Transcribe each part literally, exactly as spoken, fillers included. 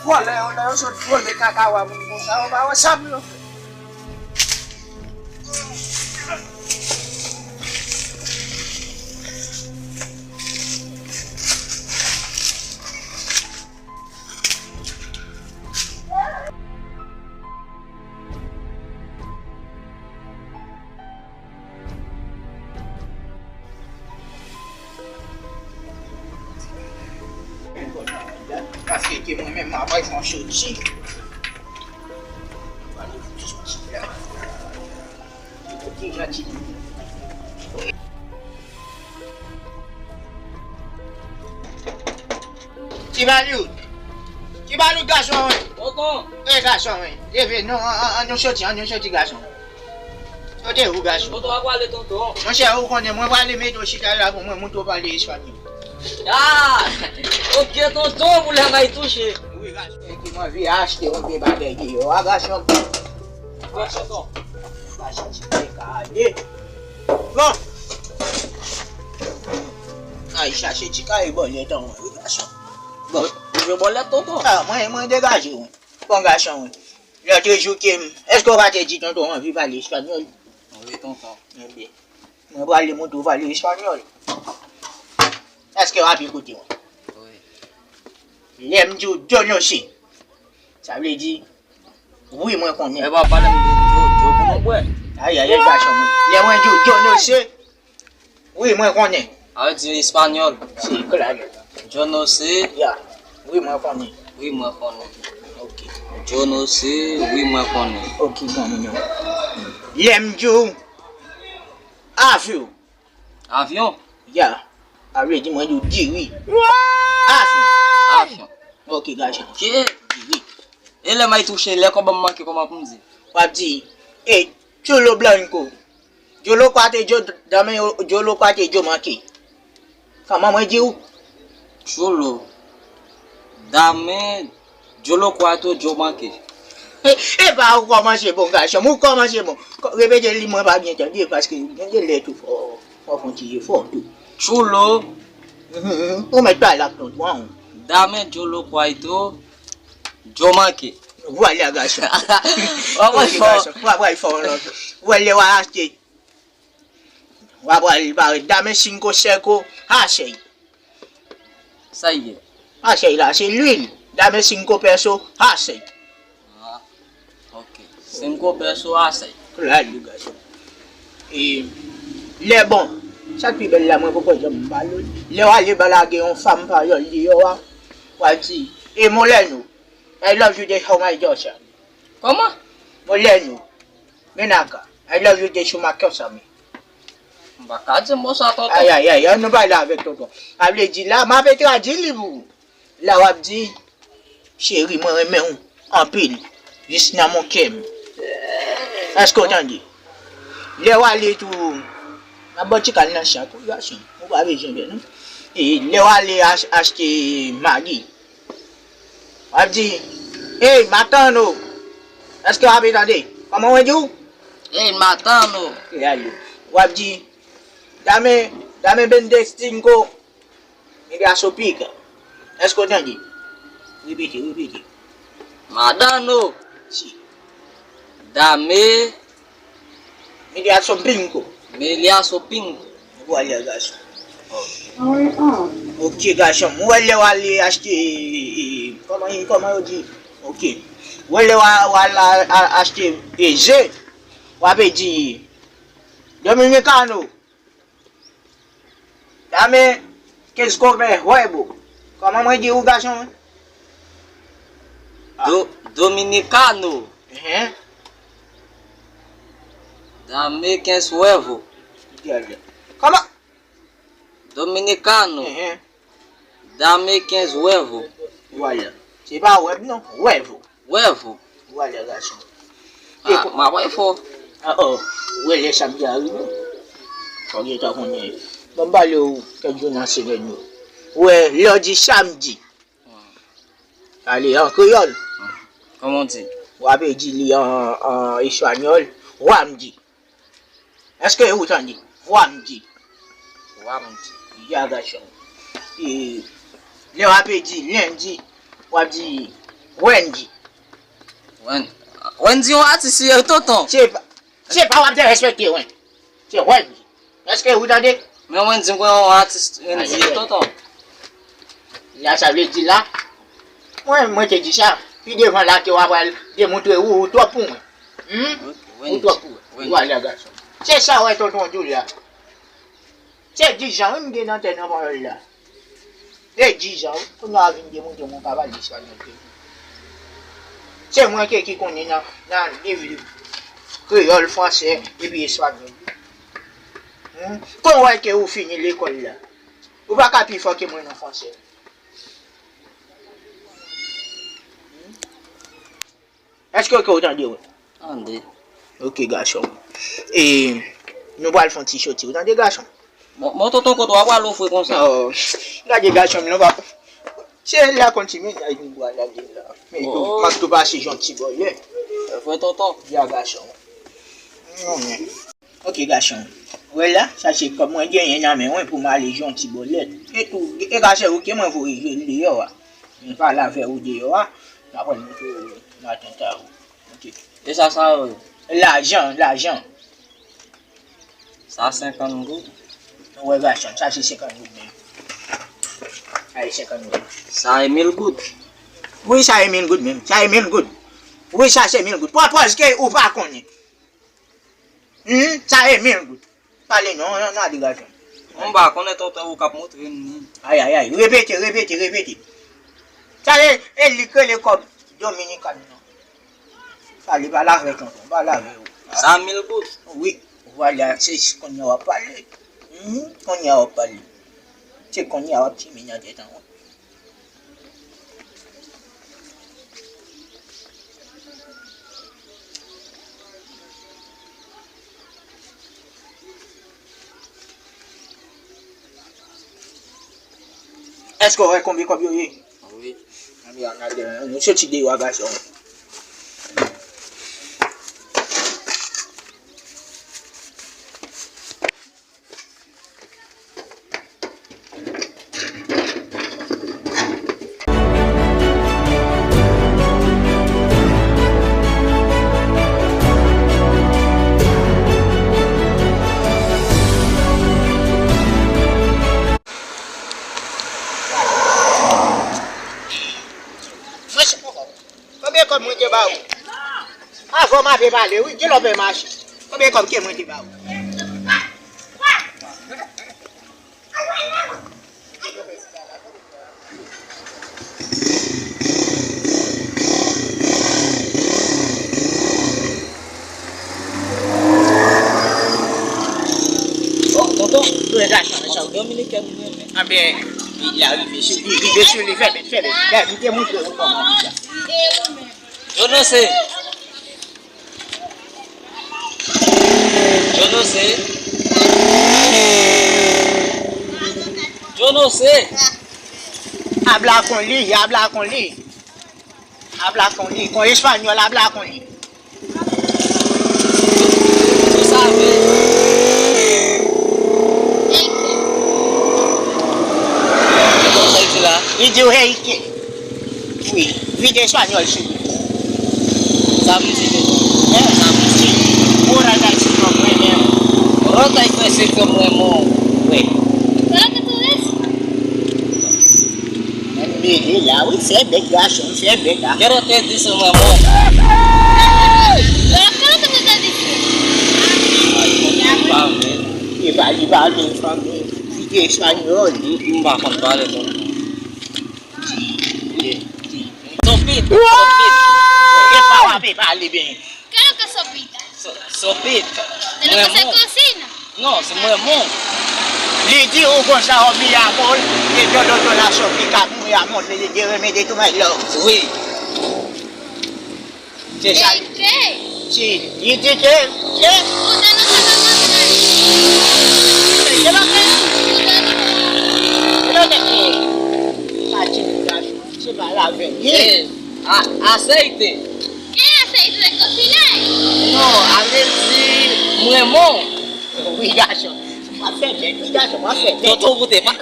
Vòlè yo, lè yo sot vòlè kakawa moun konsa, yo pa wè sa pou yo fè. Paske ke mwen menm, m ap al fè yon soti. Mwen al fè yon soti la. Ki janti. Ti Malout. Ti Malout, gason, wi. Tonton. E, gason, wi. Leve, non, an, an, an nou soti, an nou soti, gason. Kote ou, gason? Tonton, a prale, tonton. Monchè, ou konnen, mwen prale mete w chita la pou mwen, moutre w pale espanyòl. Ah! Ok, tonton, pou lè may touche. Wi, gason. E ki mwen anvi achte yon pye bagay deyò a, gason. Wi, tonton. Gason, ti pye kale. Bon. Ay, chache ti kay bòlèt an, wi, gason. Bon. Ou jwe bòlèt, tonton? Ah, mwen, mwen degaje, wi. Bon, gason, wi. Lòt jou ke m, èske w pa te di tonton w anvi pale espanyòl? Wi, tonton. Ebyen, mwen prale moutre w pale espanyòl. Èske w ap ekoute mwen? Wi. Lè m di w yo no sé, sa vle di, wi, mwen konnen. E pa pale m de yo, yo pou nou bwè. Ayayay, gason mwen. Lè mwen di w yo no sé, wi, mwen konnen. Sa vle di espanyòl. Se klè. Yo no sé. Ya. Wi, mwen konnen. Wi, mwen konnen. Ok. Yo no sé, wi, mwen konnen. Ok, granmoun yo. Lè m di w avyon. Avyon? Ya. Sa vle di mwen di w diri. Avyon. Avyon. Ok, gason. Ok. Diri. E lè may touche, lè kòb an manke, kòman pou m di? W ap di, e, chulo blanco. Yo lo kwate, yo, dame, yo lo kwate, yo manke. Kòman mwen di w? Chulo. Dame, yo lo kwate, yo manke. E pa ou kòmanse bon, gason. Ou kòmanse bon. Kò-, repete li, mwen pa byen tande, paske gen de lèt ou fò, fò fè yon ti efò tou. Chulo. Mhm, ou mèt pale ak tonton an. Dame, yo lo kwate, yo manke. Vwala, gason. W ap pral fò. Ok, gason. W ap pral fò, non. Ou wè lè w al achte. W ap pral pare. Dame cinco seco, asèy. Sa y ye? Asèy la, se lwil. Dame cinco peso, asèy. Ah, ok. Cinco peso, asèy. Klè li, gason. E lè bon, sa k pi bèl la, mwen poko janm pale w. Lè w ale balage yon fanm payòl deyò a, w ap di, e moleno, I love you de how my daughter. Kòman? Moleno, ven acá, I love you de su macosami. M pa ka di mo sa, tonton. Ayayay, an nou pale avèk tonton. Sa vle di la, m ape tradui li pou ou. La w ap di, cheri, mwen renmen w anpil, jis nan mon kè m. Èske w tande? Lè w ale tou, m ap ba w ti kal nan chat, wi, gason. Ou pa bezwen pè, non. E lè w ale ach-, achte magi, w ap di, hey, matano. Èske w ape tande? Kòman mwen di w? Hey, matano. E ale. W ap di, dame, dame veinticinco. Mira su pica. Èske w tande? Repete, repete. Madano. Si. Dame. Mira su pingo. Mira su pingo. Vwala, gason. Ok, gason. Mwen wè lè w ale achte, e, e, kòman, kòman yo di? Ok. Mwen wè lè w a-, w al a-, a-, achte, e, ze, w ape di, Dominicano. Dame quince comer huevo. Kòman mwen di ou, gason mwen? Ah. Do-, Dominicano. Ehe. Dame quince huevo. Kòman? Dominicano. Ehe. Dame quinze huevo. Vwala. Se pa wèb non, huevo. Huevo. Vwala, gason. Ah, m ap wè fò. Ah, oh. Ou wè lè samdi a rive. Fò w gentan konnen. Ban m pale w kèk jou nan semèn yo. Ou wè, lè w di samdi. Hmm. Pale an kreyòl. Hmm. Kòman w di? W ape di li an, an espanyòl, wamdi. Èske ou tande? Vwamdi. Vwamdi. Ya, gason. E lè w ape di lendi, w ap di Wendy. Wen-, Wendy yon atis li ye, tonton. Se pa, se pa w ap derespekte, Wendy. Se Wendy. Èske ou tande? Men Wendy, m konnen yon atis Wendy ye, tonton. La, sa vle di la, mwen, mwen te di sa. Pi devan la, ke w ap al demontre ou, ou twòp pou mwen. Hmm? Ou twòp pou mwen. Vwala, gason. Se sa, wè, tonton Julia. Se dis jan, wi, m gen nan tèt nan pawòl la. Se dis jan, wi. Kounye a w vin demontre mwen w ka pale espanyòl tou. Se mwen ke ki konnen nan, nan liv li. Kreyòl, fransè, epi espanyòl. Hmm? Kon w wè ke ou fini lekòl la. Ou pa ka pi fò ke mwen nan fransè. Hmm? Èske w tande mwen? Tande. Ok, gason. E, nou pral fè yon ti soti. Ou tande, gason? Bon, bon, tonton, kote w ap pral ofri konsa? Oh, gade, gason, nou pa. Se la kontinye, nou pral ale la. Men tou, m ap tou pase yon ti bòlèt. Vre, tonton. Ya, gason. Non, men. Ok, gason. Wè la, sa se kòb mwen genyen nan men mwen pou m ale jwenn ti bòlèt. E tou, e ka se ou ke mwen voye jwenn deyò a. Mwen pale avè ou deyò a. M ap mete ou nan atant a ou. Ok. E sa, sa yo ye? Lajan, lajan. Sa senkant goud. Wè, gason, sa se senkant goud menm. Sa se senkant goud. Sa e mil goud. Wi, sa e mil goud menm. Sa e mil goud. Wi, sa se mil goud. Pran pòz ke ou pa konnen. Hmm, sa e mil goud. Pale non, non, non, degaje. M pa konnen tonton ou k ap montre m ni. Ay, ay, ay. Repete, repete, repete. Sa e, e li k rele kòb dominikan nan. Pale, pale avè tonton, pale avè ou. Sa mil goud? Wi, vwala, se kounye a w ap pale. Hmm, kounye a w ap pale. Se kounye a w ap tchime nan tèt an. Èske w wè konbyen kòb yo ye? Wi. Ann, ann, ann, nou soti deyò a, gason. Mwen se konbyen kòb mwen te ba ou? Avan m ape pale, wi, gen lè w fè mache. Konbyen kòb ke mwen te ba ou? Oh, tonton, tou e gason, sa w dominiken mwen. Anben, li la rive sou li, rive sou li, fè bèt, fè bèt. Gade, m te montre ou kòman li sa. Jono se. Jono se. Jono se. Habla con li, habla con li. Habla con li, con español, habla con li. Ou save. Kòman sa l di la? Li di w hey ke. Wi, vide espanyòl sou li. Sa vle di tonton? Hein? Sa vle di? Ora tay se kòm mwen menm. Ora tay se kòm mwen menm. Wi. Coloca todo eso. Mwen mele la, wi, fè bèt gason, fè bèt la. Kè w te di sou mwen menm? Coloca todo eso. Ay, mwen pa vle. Li pa, li pa vle fanmi. Vide espanyòl. M, m pa konn pale tonton. Sopit, sopit. Epa w ape pale byen. Kè yo ka sopita? So-, sopit. Mwen mon. Cocina. Non, se mwen mon. Li di ou konsa, o mi amor, que yo no la sopica, muy amor, le quiero me de tu my love. Wi. Se sa li di. Ey, ke? Si, li di ke, ke? Ou te nan sa pa konsa. Se pa ke? Ou te nan sa. Se pa ke? Pati pou gason, se pa lavè. Ey, a, aceite. Ke aceite de cocinar? Non, a vle di mwen mon. Wi, gason. Mwen fè bèt, wi, gason, mwen fè bèt. Tonton, ou te pa. A,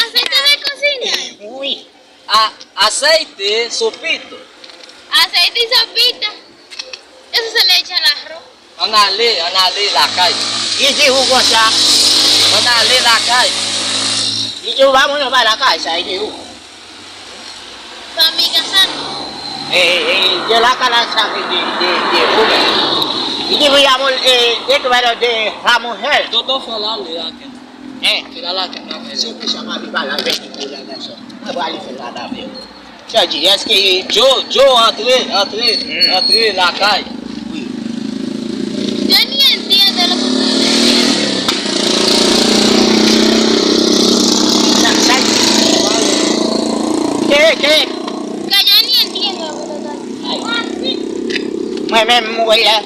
aceite de cocinar. Wi. A, Aceite sopito. Aceite sopito. Eso se le echa al arroz. Ann ale, ann ale lakay. Li di ou konsa. Ann ale lakay. Li di ou pa moun yo pa lakay, sa li di ou. Fanmi Gasan. E, e, de la kala sa de, de, de, de ou menm. Li di, "Voyamos, eh, de tu vas de la mujer." Tonton fè l ale lakay. Hein? Fè l ale lakay. Se pou sa m ap pale avèk ou la, gason. Mwen prale fè l ale avè ou. Sa di, èske Joe, Joe, antre, antre, antre lakay. Wi. Yo ni entiendo lo que tú dices. Sa, sa di. Ke, ke? Que yo ni entiendo lo que tú estás diciendo. Mwen menm, mwen la.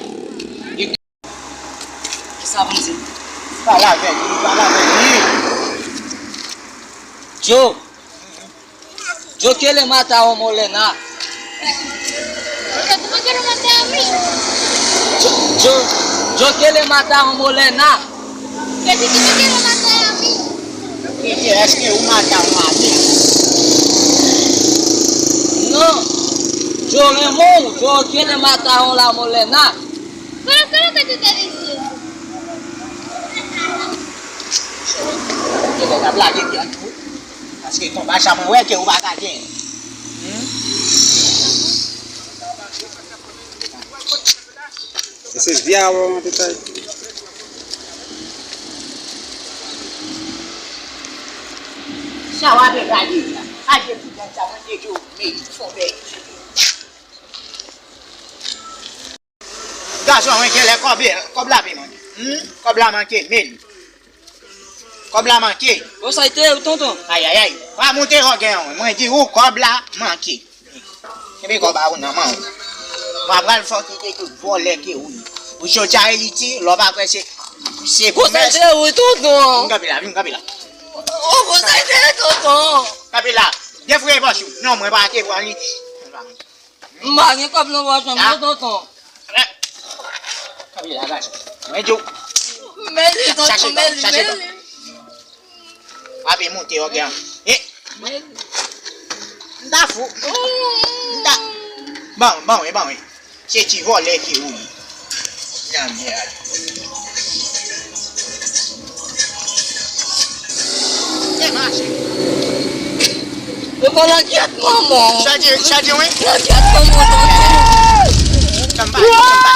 Kisa pou m di? Pale avèk li, pale avèk li. Joe. Yo quiere matar a Molena. Que tú me quieres matar a mí. Yo, yo, yo quiere matar a Molena. Que si tú me quieres matar a mí. Li di, èske ou mata yon ane? Non. Yo renmen w, yo quiere matar a la Molena. Pero, ¿qué es lo que tú estás diciendo? Yo te ap lage vyann tou. Paske konba sa mwen wè ke ou pa ka genyen. Hmm? E se vya ou an detay. Sa w ap gade la. Gade ti nèg sa, mwen te di w, men fon bèy. Gason, mwen genlè kòb, kòb la pe manke. Hmm? Kòb la manke, men. Kòb la manke. Bon, sa ite, tonton. Ayayay. Pa monte ògè an. Mwen di ou, kòb la manke. Kenbe kòb a ou nan men w. Mwen pral fè w kite tout vòlè ke ou ye. Ou soti Ayiti, lè w pa kwè se, se bon, sa ite, wi, tonton. Vin kanpe la, vin kanpe la. Oh, bon, sa ite, tonton. Kanpe la. Defouye pòch ou. Non, mwen pa te pran li. M pa gen kòb nan pòch mwen, non, tonton. Kanpe la, gason. Mwen di w. Mèsi, tonton, chache kòb, mèsi, chache kòb. Mèsi. Ape monte, ògè an. E. Mèsi. M ta fou. M ta. Ban, ban, wi, ban, wi. Se ti vòlè ke ou ye. Nan mèd. E mache. Yo pa langyèt manman. Sa di, sa di, wi? Langyèt manman, tonton. Sa m pa, sa m pa